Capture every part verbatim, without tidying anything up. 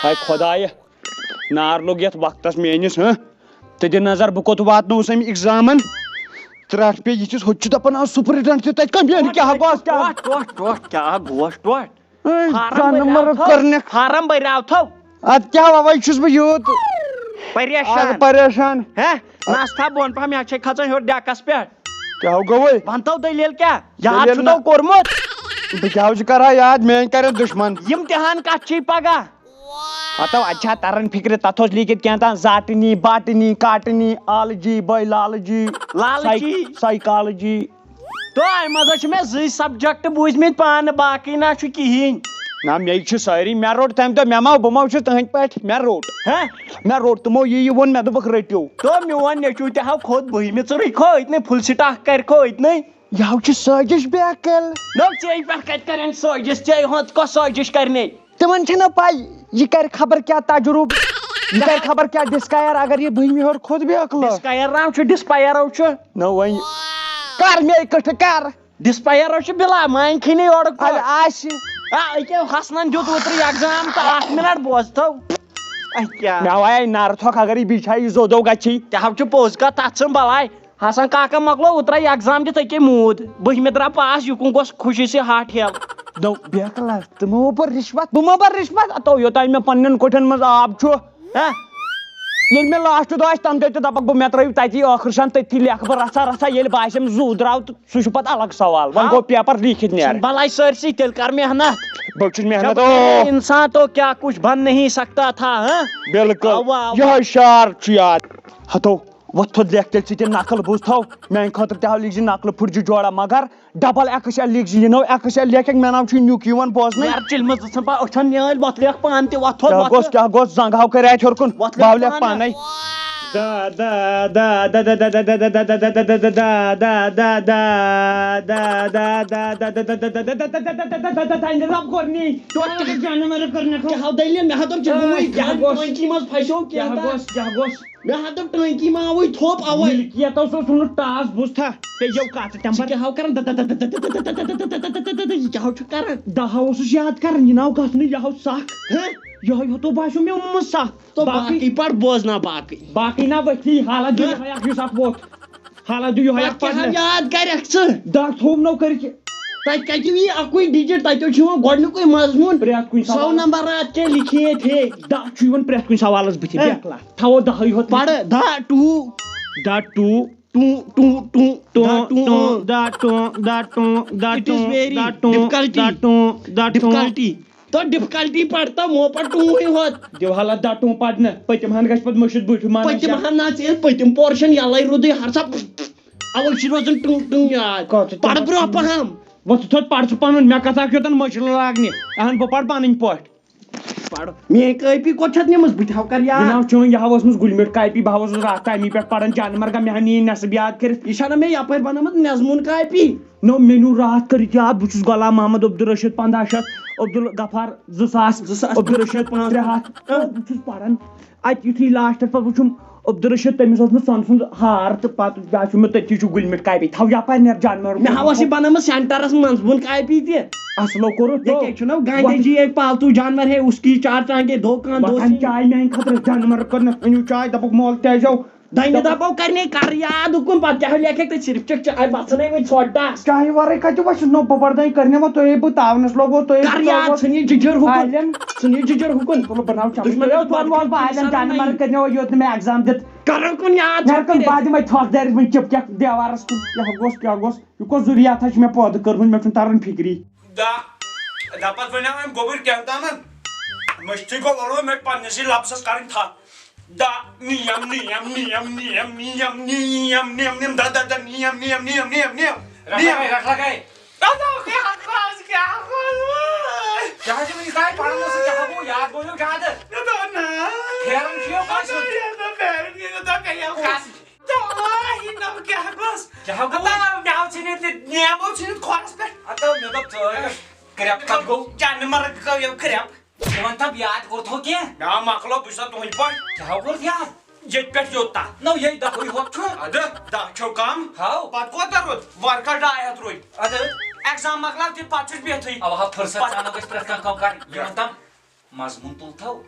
ہاے خۄدایہِ، نار لوٚگ یَتھ وقتَس میٲنِس، ہہ؟ تہٕ دِ نظر، بہٕ کوٚت واتنووُس أمۍ ایگزامَن۔ ترٛٹھ پیٚیہِ یِتھِس، ہُتہِ چھُ دَپان، آ، سُپرِنٹنڈنٹ تہِ تَتہِ کَمہِ اَندٕ؟ کیٛاہ گوٚو؟ کیٛاہ؟ ٹوٹھ، ٹوٹھ، ٹوٹھ، کیٛاہ گوٚو؟ ٹوٹھ۔ اے، فارم جانہٕ بٔریاو مرگ تھو۔ کَرنَکھ۔ فارم بٔریاو تھو۔ اَدٕ کیٛاہ وَوَے چھُس بہٕ یوٗت؟ پریشان۔ آز پریشان۔ ہے، نَس تھاو بۄن پَہَم، مےٚ چھے کھژان ہیوٚر ڈٮ۪کَس پٮ۪ٹھ۔ کیٛاہ ہو گوٚوُے؟ وَن تو دٔلیٖل کیٛاہ؟ یاد دٔلیٖل چھُ نہ۔ تو کوٚرمُت۔ بہٕ کیٛاہ ہو چھُ کَران یاد؟ میٛٲنۍ کَرن دُشمَن۔ یِمتِحان کَتھ چھُے پَگاہ؟ ہتو، اتہِ چھا تران فکرِ، تتھ اوس لیکھِتھ کینٛہہ تام زاٹنی، باٹنی، کاٹنی، آلجی، بایولجی، لالچی۔ سائی-، سائیکالجی۔ تو امہِ منٛز چھِ مےٚ زٕے subject بوٗزمٕتۍ پانہٕ، باقٕے نہ چھُ کِہیٖنۍ۔ نہ، مےٚ چھِ سٲری، مےٚ روٚٹ تمہِ دۄہ، مےٚ ما، بہٕ ما چھُس تٕہنٛدۍ پٲٹھۍ، مےٚ روٚٹ۔ ہہ؟ مےٚ روٚٹ، تِمو یی یہِ ووٚن، مےٚ دوٚپُکھ رٔٹِو۔ تو میون نیٚچوٗ تہِ ہاو کھوٚت بٔہمہِ، ژٕ رُکہِ کھو أتنٕے، full stop کرِ کھو أتنٕے۔ یہِ ہاو چھِ سٲزِش بے عقل۔ نو، ژےٚ پٮ۪ٹھ کتہِ کرن سٲزِش، ژےٚ ہُنٛد کۄس سٲزِش کرنے؟ تِمن چھنہٕ پَے یہِ کرِ خبر کیٛاہ تجرُبہٕ، یہِ کرِ خبر کیٛاہ ڈسکایر اگر یہِ بٔہمہِ ہیوٚر کھوٚت بے عقلہٕ۔ ڈسکایر رام چھُ، ڈسپایرو چھُ۔ نہ وۄنۍ کر مے کٹھٕ کر۔ ڈسپایرو چھُ بِلا مانکھٕے نہٕ یورُک اَدٕ پٲٹھۍ۔ آسہِ۔ آ، أکیٛاہ حسنن دیُت اوترٕ ایگزام تہٕ اکھ منٹ بوزتو۔ اَدٕ کیٛاہ؟ مےٚ وایے نرٕ تھۄکھ اگر یہِ بیٚیہِ چھا یہِ زوٚدو گژھی۔ تہِ ہاو چھُ پوٚز کتھ، تتھ ژھٕن بلاے۔ حسن کاکا مۄکلو اوترے ایگزام دِتھ، أکے موٗد۔ بٔہمہِ درٛاو پاس، یہِ کُن گوٚژھ خوشی سے ہاٹھ ہٮ۪ل۔ دوٚپ، بیکلا، ژٕ مہ بر رِشوت، بہٕ مہ بر رِشوت۔ ہتو، یوٚتام مےٚ پننٮ۪ن کۄٹھٮ۪ن منٛز آب چھُ، ہہ؟ ییٚلہِ مےٚ لاسٹ دۄہ آسہِ، تَمہِ دۄہ تہِ دَپَکھ بہٕ، مےٚ ترٛٲیِو تَتی ٲخٕر شان، تٔتھی لیکھٕ بہٕ رَژھا رَژھا۔ ییٚلہِ باسٮ۪م زُو درٛاو، تہٕ سُہ چھُ پَتہٕ الگ سوال۔ وۄنۍ ہاو۔ گوٚو پیپر لیٖکھِتھ نیرٕ۔ بَلاے سٲرسٕے، تیٚلہِ کَر محنت۔ بہٕ چھُس محنت، جب او۔ تیرے انسان تو کیا کچھ بن نہیں سکتا تھا، ہاں؟ بِلکُل۔ اَوا، اَوا۔ یِہوٚے شعر چھُ یاد۔ ہتو، وۄتھ تھوٚد لیکھ تیٚلہِ ژٕ تہِ نقل بوٗزتھو۔ میٛانہِ خٲطرٕ تہِ ہاو لیٖکھ زِ نقلہٕ پھُٹجہِ جوڑا، مگر ڈبل ایکس ایل لیکھ زِ، یہِ نو ایکس ایل لیکھ، مےٚ ناو چھُے نیُک یِوان بوزنَے۔ یارٕ چِلمہٕ زٕ ژھٕن پا أچھن میٛٲنۍ، وۄتھ لیکھ پانہٕ تہِ، وۄتھ تھوٚد، کیٛاہ وۄتھ گوٚژھ، تہٕ۔ کیٛاہ گوٚژھ، زنٛگ ہاو کَرِ اَتھِ ہیوٚر کُن، وۄتھ لیکھ بہٕ ہاو لیکھ پانہٕ۔ پانَے۔ دا، دا، دا، تَمہِ دۄہ کوٚر نی۔ کیٛاہ ہاو دٔلیٖل؟ مےٚ ہا دوٚپ، ژےٚ گوٚوُے کیٛاہ گوٚژھ؟ ٹٲنٛکی منٛز پھسیو کیٛاہ کیٛاہ تام۔ گوٚژھ؟ کیٛاہ گوٚژھ؟ مےٚ ہا دوٚپ، ٹٲنٛکی ما آوٕے تھوٚپ اَوَے۔ ملکیت اوس اوسمُت ٹاس، بوٗزتھا؟ بیٚیہِ یو کَتھ تَمہِ ژٕ پَتہٕ۔ کیٛاہ ہاو کران؟ یہِ کیٛاہ ہاو چھُ کران؟ دَہ اوسُس یاد کران، یہِ ناو کَتھ نہٕ، یہِ ہاو سَکھ۔ ہہ؟ یِہوٚے ہیوٚتُو باسیو مےٚ اوٚنمُت سَکھ۔ تو باقٕے۔ باقٕے پَر، بوزنا باقٕے۔ باقٕے نہ ؤتھی، حالت دِ ہہ؟ یِہوٚے اَکھ یُس اَکھ ووٚتھ۔ حالہ دِیِو ہا پتہٕ کیٛاہ ہم پرنہٕ۔ یاد کرکھ ژٕ؟ دہ تھوٚوُم نو کٔرِتھ۔ تتہِ کتہِ یی اکُے digit، تتہِ چھُ یِوان گۄڈنیُکُے مضموٗن۔ پرٛٮ۪تھ کُنہِ سو سوالس۔ نمبر رات کے لکھے تھے۔ دہ چھُ یِوان پرٛٮ۪تھ کُنہِ سوالس بٕتھِ، ہے۔ بیکلا۔ تھاوو دہٕے ہوت۔ پرٕ دہ ٹو۔ دہ ٹو۔ ٹو، ٹو، ٹو، ٹو، دہ ٹو۔ ٹو، دہ ٹو، دہ ٹو، دہ It is ٹو، very دہ ٹو، difficulty۔ دہ ٹو، دہ ٹو۔ Difficulty۔ تو difficulty پڑتا مو پر ٹوٗ ہی ہوت۔ دیو حالت دٹوں پڑنہٕ، پٔتِم ہن گژھِ پتہٕ مٔشِتھ بٕتھِ منٛز۔ پٔتِم ہن نہ ژٕ ییٚلہِ پٔتِم portion یلے روٗدُے ہرسا، اوے چھُ روزان ٹوٗ ٹوٗ یاد۔ کتھ چھِ پڑ تِم؟ برونٛہہ پہم۔ وۄتھ ژٕ تھوٚد پڑ ژٕ پنُن، مےٚ کتھ اکھ یوتن مٔشرٕ لاگنہِ۔ اہن بہٕ پرٕ پنٕنۍ پٲٹھۍ۔ پڑ۔ میٲنۍ کاپی کوٚت چھتھ نِمٕژ؟ بہٕ تہِ ہاو کر یاد۔ جناب چٲنۍ یہِ ہاو ٲسمٕژ گُلۍ میٚٹۍ کاپی، بہٕ ہاو اوسُس راتھ تامی پٮ۪ٹھ پران، جانہٕ مرگا مےٚ ہا نی نٮ۪صٕب یاد کٔرِتھ۔ یہِ چھا نہ مےٚ یپٲرۍ بنٲومٕژ نظمون کاپی؟ نو، مینیو راتھ کٔرِتھ یاد، بہٕ چھُس غلام محمد عبدالرشید پندہ شیتھ، عبدالغفار زٕ ساس، زٕ ساس عبدالرشید ترٛےٚ ہتھ۔ ہاں۔ بہٕ چھُس پران، اتہِ یُتھُے لاسٹس پتہٕ وٕچھُم عبدالرشید، تٔمِس اوس نہٕ سۄنہٕ سُنٛد ہار تہٕ پتہٕ باسیو مےٚ تٔتی چھُ گُلۍ میٚٹۍ کاپی۔ تھاو یپارۍ نیر جانور۔ مےٚ ہا اوس یہِ بنٲومٕژ centerس منٛز بۄن کاپی تہِ۔ اصلو کوٚرُتھ یہِ تو۔ کیٛاہ چھُنہ گاندھی جی ایک پالتو جانور ہے، اس کی چار ٹانگیں، دو کان، دو وۄتھان سینگ۔ چاے میانہِ خٲطرٕ، جانور کٔر نہٕ أنِو چاے، دپُکھ مول تہِ ٲسۍزیو۔ دَنہِ دَپو کَرنے کَر یاد اُکُن، پَتہٕ کیٛاہ لیکھکھ تہٕ صرف چکھ چاے بَژھنَے وۄنۍ ژھۄٹھ ڈَس۔ چاہے وَرٲے کَتہِ وَسہِ نو بہٕ بَڑدَنۍ کَرنے وۄنۍ تۄہے بہٕ تاونَس لوگو تۄہے کَر بہٕ یاد، لوگو ژھٕن یہِ جِجِر ہُکُن، عالم۔ ژھٕن یہِ جِجِر ہُکُن۔ تُلہٕ بہٕ ناو چَپٕنۍ۔ دُشمَن تُلہٕ دُشمَن تورٕ وَل بہٕ عالم دُشمَن جانہٕ مَرٕ کٔرۍ مےٚ یوت نہٕ مےٚ exam دیُت۔ کَرَن کُن یاد نٮ۪رٕ کُن چھَکھ بہٕ دِمَے تھۄکھ دٲرِتھ وٕنہِ چِپ کیٛاہ دیوارَس کُن۔ کیٛاہ گوٚژھ، کیٛاہ گوٚژھ؟ یہِ کۄس ضروٗریات چھِ مےٚ پٲدٕ کٔرمٕژ، مےٚ چھُنہٕ تَران فِکری۔ دا، دَپَس وَنیٛاو أمۍ گوٚبُر کیٛاہ تامَن۔ مٔشتٕے گوٚو وَلو مےٚ پنٛنِسٕے لفظَس کَرٕنۍ تھَپھ۔ دا، نِیَم، نِیَم، نِیَم، نِیَم، نِیَم، نِیَم، نِیَم، نِیَم، دا، دا، دا، نِیَم، نِیَم، نِیَم، نِیَم، نِیَم، نِیَم۔ رَٹھ لَگے، رَٹھ لَگے۔ اَدٕ کیٛاہ گوٚو، کیٛاہ گوٚو؟ کیٛاہ حظ چھِ وٕنہِ تام پَران اوسُکھ، کیٛاہ گوٚو؟ یاد گوٚو نہٕ زیادٕ۔ مےٚ دوٚپ نہ۔ پھیران چھُ یہِ کٲنٛسہِ ہُنٛد۔ مےٚ دوٚپ پھیران، مےٚ دوٚپ کیٛاہ یہِ کَس؟ تَلہ، یہِ نَو کیٛاہ گوٚژھ؟ کیٛاہ گوٚو؟ تَلہ، مےٚ ہاو ژھٕنِتھ تہِ، نیمو ژھٕنِتھ کھۄرَس پٮ۪ٹھ۔ اَدٕ مےٚ دوٚپ ژٕ کرٛٮ۪پ کَتھ گوٚو؟ جانہٕ مَرگ گوٚو یَو کرٛٮ۪پ۔ ژٕ وَن تَم یاد کوٚرتھو کینٛہہ؟ مےٚ آو مۄکلو، بہٕ چھُسا تُہٕنٛدۍ پٲٹھۍ۔ کیٛاہ ہو کوٚر یاد؟ ییٚتہِ پٮ۪ٹھ یوٚت تام۔ نو یے دَہٕے ہوت چھُ۔ اَدٕ دَہ چھو کَم۔ ہاو۔ پَتہٕ کوتاہ روٗد؟ ورکَس ڈاے ہَتھ روٗدۍ۔ اَدٕ۔ exam مۄکلاو تہِ پَتہٕ چھُس بِہتھٕے۔ اَوا ہا، فٕرصت پَتہٕ سان گژھِ پرٛٮ۪تھ کانٛہہ کٲم کَرٕنۍ۔ یہِ وَن تَم مضموٗن تُل تھو۔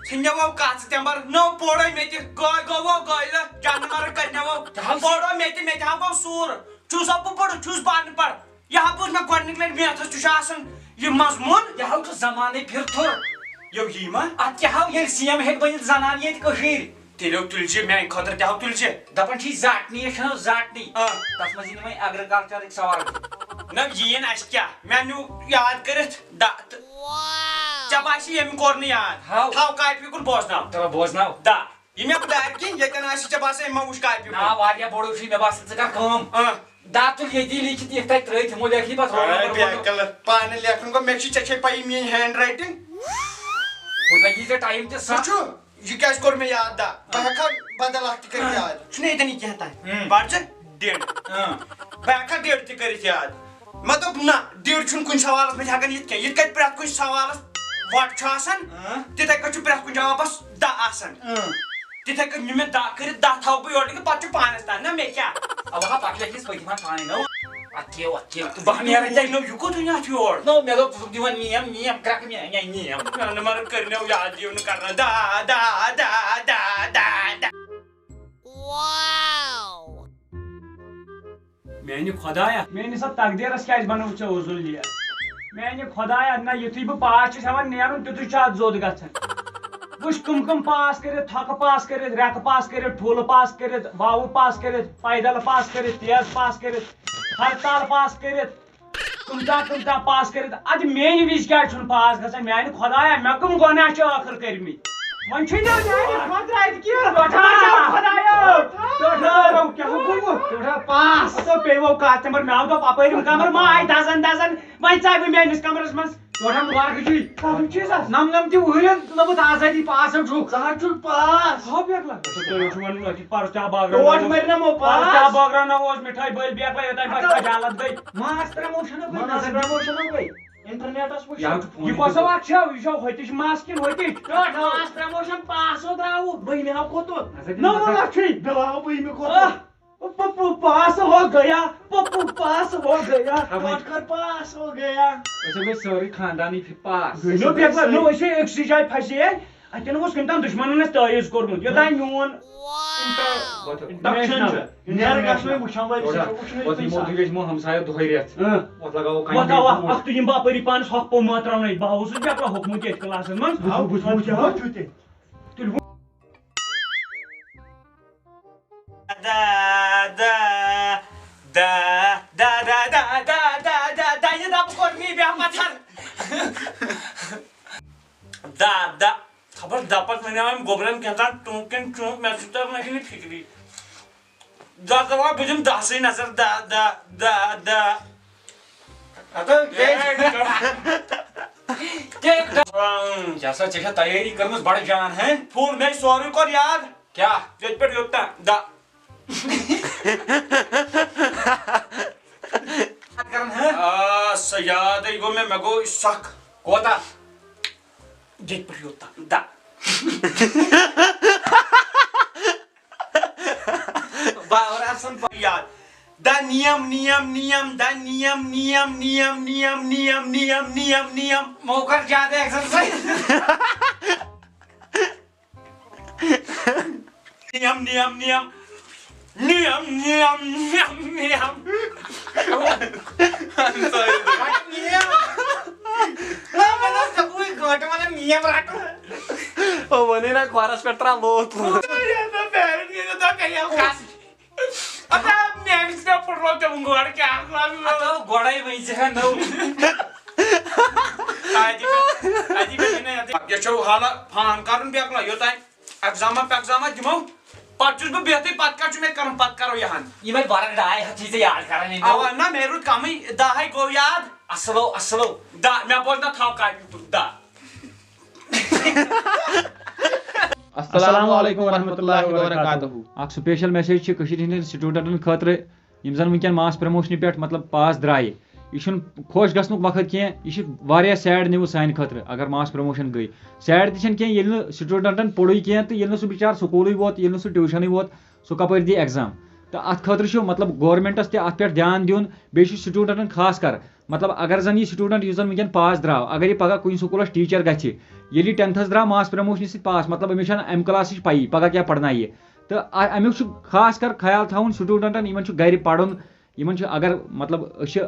ژھٕنیوو کتھ تمبر، نو پوڑے مےٚ تہِ، گٲے گوٚو گٲیلہٕ، جانہٕ مرگ کرنیوو۔ کیٛاہ حظ؟ پوڑو مےٚ تہِ، مےٚ تہِ ہاو گوٚو سوٗر۔ چھُس ہا بہٕ بوٚڑ، چھُس بہٕ ان پڑھ۔ یہِ ہا بوٗز مےٚ گۄڈٕنِکۍ لٹہِ میتھس تہِ چھُ آسان یہِ مضموٗن۔ یہِ ہاو چھُ زمانٕے پھِرتھُر۔ یو یی ما؟ اتھ کیٛاہ ہاو ییٚلہِ سی ایم ہیٚکہِ بٔنِتھ زنان ییٚتہِ کٔشیٖرِ؟ تیٚلہِ یو تُلۍ زِ میانہِ خٲطرٕ تہِ ہاو تُلۍ زِ۔ دپان چھِ یہِ زٹنی، یہِ چھنہٕ زٹنی۔ آ۔ تتھ منٛز یِن وۄنۍ ایگریکلچرٕکۍ سوال تہِ۔ نہ یِیِن اسہِ کیٛاہ؟ مےٚ نیوٗ یاد کٔرِتھ دہ تہٕ ژےٚ باسہِ ییٚمۍ کوٚر نہٕ یاد۔ ہاو۔ تھاو کاپی کُن بوزناو۔ چلو بوزناو۔ دہ۔ یہِ مےٚ خۄداے کِنۍ ییٚتٮ۪ن آسہِ ژےٚ باسان یِمو وٕچھ کاپی کُن۔ آ، واریاہ بوٚڑ چھُ، مےٚ باسان ژٕ کر کٲم۔ آ۔ دہ تُل ییٚتی لیکھِتھ یِتھ تَتہِ ترٛٲیِتھ، ہُمو لیکھِ پتہٕ roll number وول۔ کلر۔ پانہٕ لیکھُن گوٚو، مےٚ چھِ، ژےٚ چھے پَیی میٛٲنۍ ہینڈ رایٹِنٛگ۔ ہُہ لَگی ژےٚ ٹایم تہِ سَتھ۔ وٕچھِو، یہِ کیٛازِ کوٚر مےٚ یاد دہ؟ بہٕ ہٮ۪کہٕ ہا بدل اکھ تہِ کٔرِتھ یاد۔ چھُنہٕ ییٚتٮ۪ن یہِ کینٛہہ تانۍ۔ ہُم۔ پَر ژٕ ڈیٹ۔ اۭں۔ بہٕ ہٮ۪کہٕ ہا ڈیٹ تہِ کٔرِتھ یاد۔ مطلب، نہ، ڈیٹ چھُنہٕ کُنہِ سوالَس منٛز ہٮ۪کان یِتھ کینٛہہ۔ یِتھ کٔنۍ پرٛٮ۪تھ کُنہِ سوالَس وَٹ چھُ آسان، اۭں۔ تِتھَے کٔنۍ چھُ پرٛٮ۪تھ کُنہِ جوابَس دہ آسان۔ اۭں۔ تِتھَے کٔنۍ یہِ مےٚ دہ کٔرِتھ دہ تھاوٕ بہٕ یورٕ لیکھِتھ، پَتہٕ چھُ پانَس تام، نہ مےٚ کیٛاہ؟ اَوا، پَتہٕ لیکھِ أسۍ پٔتِم ہَن پانَے، نہ؟ اَتھ کیٛاہ، اَتھ کیٛاہ؟ بہٕ ہا نیرٕ تیٚلہِ۔ نو، یہِ کوٚت وٕنہِ اَتھ یور؟ نو، مےٚ دوٚپ، ژٕ چھُکھ دِوان نیم، نیم، کرٛٮ۪کہٕ میم، یا نیم۔ مےٚ نہٕ مگر کٔرۍ مےٚ یاد یِو نہٕ کرنہٕ۔ دہ، دہ، دہ، دہ، دہ، دہ۔ میانہِ خۄدایا۔ میٲنِس اَتھ تقدیٖرس کیٛازِ بنوو ژےٚ عُذُر لیر؟ میانہِ خۄدایا، نہ یُتھُے بہٕ پاس چھُس ہٮ۪وان نیرُن، تیُتھُے چھُ اَتھ زوٚد گژھان۔ وٕچھ، کٕم کٕم پاس کٔرِتھ، تھۄکہٕ پاس کٔرِتھ، رٮ۪کہٕ پاس کٔرِتھ، ٹھوٗلہٕ پاس کٔرِتھ، واوٕ پاس کٔرِتھ، پیدل پاس کٔرِتھ، تیز پاس کٔرِتھ، ہرتال پاس کٔرِتھ، کٕم تام کٕم تام پاس کٔرِتھ۔ اَدٕ میٛانہِ وِزِ کیٛازِ چھُنہٕ پاس گژھان؟ میٛانہِ خۄدایا، مےٚ کٕم گۄناہ چھِ ٲخٕر کٔرمٕتۍ؟ وۄنۍ چھُے نہ میٛانہِ خۄداے تہِ کینٛہہ۔ ٹوٹھا، خۄدایا، ٹوٹھا، کیٛاہ گوٚو؟ ٹوٹھا پاس۔ ہتو پیٚیہِ وو کتھ تمبر، مےٚ آو دوٚپ اپٲرۍ یِم کمرٕ ما آیہِ دزن دزن، وۄنۍ ژاے بہٕ میٛٲنِس کمرس منٛز۔ ٹوٹھا مُبارک چھُے۔ کم چیٖز ہا؟ نم نم تہِ وُہرٮ۪ن لوٚبُت آزٲدی پاس ہم چھُکھ۔ ژٕ حظ چھُکھ پاس۔ ہاو بیکلا۔ تُہۍ چھِو وَنان أتھی پرُس تہِ ہا بٲگراوناو ٹوٹھ اوس۔ مَرِ نہ مو پرُس تہِ ہا پاس۔ بٲگراوناو اوس مِٹھٲے بٔلۍ بیکلا، یوٚتام پتہٕ اَدٕ۔ خجالت گٔے۔ ماس پرموشن گٔے۔ ماس پرموشن گٔے۔ انٹرنیٹس وٕچھ۔ یہِ ہاو چھُ فون یہِ کۄس اکھ چھا؟ یہِ چھا ہوٚتِچ ماس کِنہٕ ہوٚتِچ؟ ٹوٹھ ماس پرموشن پاسو درٛاوُکھ، بٔہمہِ ہاو کھوٚتُکھ۔ نظر دِ، نَو نظر۔ لَچھ چھُے۔ بِلاو بٔہمہِ کھوٚتُکھ۔ آہ۔ پپو پاس ہو گیا، پپو پاس ہو گیا، ہاں بھائی۔ ٹوٹھ کر پاس ہو گیا۔ أسۍ ہو گٔے سٲرٕے خاندانی پھِ-، پاس۔ گٔے نو بیکلا، نو أسۍ ہے أکسٕے جایہِ پھسے۔ اتٮ۪ن اوس کٔمۍ تام دُشمنن اَسہِ تٲویٖز کوٚرمُت۔ یوٚتام میون وۄتھ۔ انٹرنیشنل۔ نیرٕ گژھوے وٕچھو وۄنۍ، تھوڑا، وٕچھو، وٕچھو وۄتھ یِمو تُہۍ وٕچھمو ہمسایو دۄہے رٮ۪تھ۔ اۭں۔ وۄتھ لگاوو کامہِ وۄتھ آو بیٚیہِ اکھ، بوٗٹھ۔ اکھ تُہۍ یِم باپٲرۍ پانس ہۄکھ پوٚو ماتراونَے۔ بہٕ ہا اوسُس بیکلا ہوٚکھمُت ییٚتہِ کلاسس منٛز۔ ہاو، بہٕ چھُس وٕچھان۔ تیٚلہِ وۄنۍ دا، دا، دا، دا، یہِ دَب کوٚر مےٚ بیٚہہ پَتھر۔ دا، دا، خبر دَپَس وۄنۍ آو أمۍ گوٚبرَن کینٛہہ تام ٹوٗنٛک کِنہٕ چوٗنٛک، مےٚ چھُ تَران نہٕ فِکری۔ دا، دا، بہٕ دِمہٕ دَہسٕے نظر، دا، دا، دا، دا۔ ہتو، کیٛازِ؟ کیٛاہ سا، ژےٚ چھےٚ تیٲری کٔرمٕژ بڑٕ جان، ہیں؟ فون مےٚ سورُے کوٚر یاد۔ کیٛاہ؟ ییٚتہِ پٮ۪ٹھ یوٚت تام، دَ۔ کران، ہیں؟ آ، سا یادٕے گوٚو مےٚ، مےٚ گوٚو سَکھ۔ کوتاہ؟ ییٚتہِ پٮ۪ٹھ یوٚت تام، دَ۔ باور آسان پا-، یاد۔ دا نیم، نیم، نیم، دا نیم، نیم، نیم۔ مو کر زیادٕ exercise۔ نیم، نیم، نیم۔ نیم، نیم، نیم، نیم۔ نیم۔ نہ، مےٚ دوٚپ، ژےٚ گوٚوُے گٲنٛٹہٕ وَنان نیم رَٹُن۔ او، وَنٕے نہ، کھۄرَس پٮ۪ٹھ ترٛاو لوٗتھ، لوٗتھ۔ یہِ دوٚپ، میٛانہِ، یہِ دوٚپ، کَرِ ہا کَس۔ اَتھ آو میٛانہِ سۭتۍ پھُٹروو تٔمۍ گۄڈٕ کیٛاہ لَگہِ؟ اَتھ آو گۄڈَے وۄنۍ ژےٚ نٔو۔ اَتہِ پٮ۪ٹھ، اَتہِ پٮ۪ٹھ یہِ نہٕ یَتھ۔ یہِ چھو حالہ فان کَرُن بیکلا، یوٚتام exam پٮ۪کزام دِمو، پَتہٕ چھُس بہٕ بِہتٕے، پَتہٕ کَتھ چھُ مےٚ کَرُن، پَتہٕ کَرو یہِ ہَن۔ یِمَے ورق ڈاے ہَتھ چھِ ژےٚ یاد کَران، یِم اَوا، نہ، مےٚ روٗد کَمٕے، دَہَے گوٚو یاد۔ اَصٕلو، اَصٕلو۔ دَہ، مےٚ بوز نہ، تھاو کاپی تُل، دَہ۔ السلام علیکم ورحمۃ اللہ وبرکاتہ۔ اکھ special message چھِ کٔشیٖرِ ہٕنٛدٮ۪ن studentن خٲطرٕ، یِم زن وٕنکیٚن mass promotion پٮ۪ٹھ، مطلب، پاس درٛایہِ۔ یہِ چھُنہٕ خۄش گژھنُک وقت کینٛہہ، یہِ چھِ واریاہ sad news سانہِ خٲطرٕ، اگر mass promotion گٔے۔ Sad تہِ چھَنہٕ کینٛہہ، ییٚلہِ نہٕ studentن پوٚرُے کینٛہہ تہٕ ییٚلہِ نہٕ سُہ بِچارٕ سکوٗلٕے ووت، ییٚلہِ نہٕ سُہ tuitionٕے ووت، سُہ کَپٲرۍ دِیہِ exam؟ تہٕ اَتھ خٲطرٕ چھُ، مطلب، governmentس تہِ اَتھ پٮ۪ٹھ دھیان دیُن، بیٚیہِ چھُ studentن خاص کر مطلب اگر زن یہِ سٹوڈنٹ یُس زن وٕنکیٚن پاس درٛاو، اگر یہِ پگاہ کُنہِ سکوٗلس ٹیٖچر گژھِ، ییٚلہِ یہِ ٹینتھس درٛاو ماس پرموشنہِ سۭتۍ پاس، مطلب أمِس چھنہٕ امہِ کلاسٕچ پَیی پگاہ کیٛاہ پرنایہِ۔ تہٕ آ- امیُک چھُ خاص کر خیال تھاوُن سٹوڈنٹن، یِمن چھُ گرِ پرُن، یِمن چھُ اگر مطلب أسۍ چھِ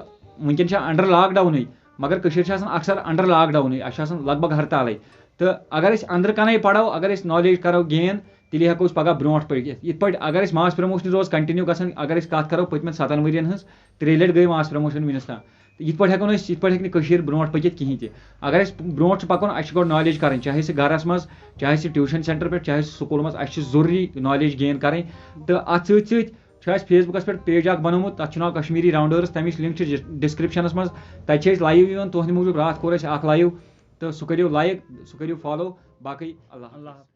وٕنکیٚن چھِ انڈر لاک ڈاونٕے، مگر کٔشیٖر چھِ آسان اکثر انڈر لاک ڈاونٕے، اسہِ چھِ آسان لگ بگ ہرتالٕے۔ تہٕ اگر أسۍ أنٛدرٕ کنے پرو، اگر أسۍ نالیج کرو گین، تیٚلہِ ہٮ۪کو أسۍ پگاہ برونٛٹھ پٔکِتھ۔ یِتھ پٲٹھۍ اگر أسۍ ماس پرموشنہِ روز کنٹِنیو گژھان، اگر أسۍ کتھ کرو پٔتمٮ۪ن ستن ؤرین ہٕنٛز، ترٛیٚیہِ لٹہِ گٔے ماس پرموشن وٕنِس تام۔ تہٕ یِتھ پٲٹھۍ ہٮ۪کو نہٕ أسۍ، یِتھ پٲٹھۍ ہٮ۪کہِ نہٕ کٔشیٖر برونٛٹھ پٔکِتھ کِہینۍ تہِ۔ اگر أسۍ برونٛٹھ چھِ پکُن، اسہِ چھِ گۄڈٕ نالیج کرٕنۍ، چاہے سُہ گرس منٛز، چاہے سُہ ٹیوٗشن سینٹر پٮ۪ٹھ، چاہے سُہ سکوٗل منٛز، اسہِ چھِ ضروٗری نالیج گین کرٕنۍ۔ تہٕ اتھ سۭتۍ سۭتۍ چھُ اسہِ فیس بُکس پٮ۪ٹھ پیج اکھ بنومُت، تتھ چھُ ناو کشمیٖری راونڈٲرٕس، تمِچ لنک چھِ ڈسکرپشنس منٛز۔ تتہِ چھِ أسۍ لایو یِوان، تُہنٛدِ موٗجوٗب راتھ کوٚر اسہِ اکھ لایو، تہٕ سُہ کٔرِو لایک، سُہ کٔرِو فالو۔ باقٕے اللہ حافظ۔ اللہ حافظ۔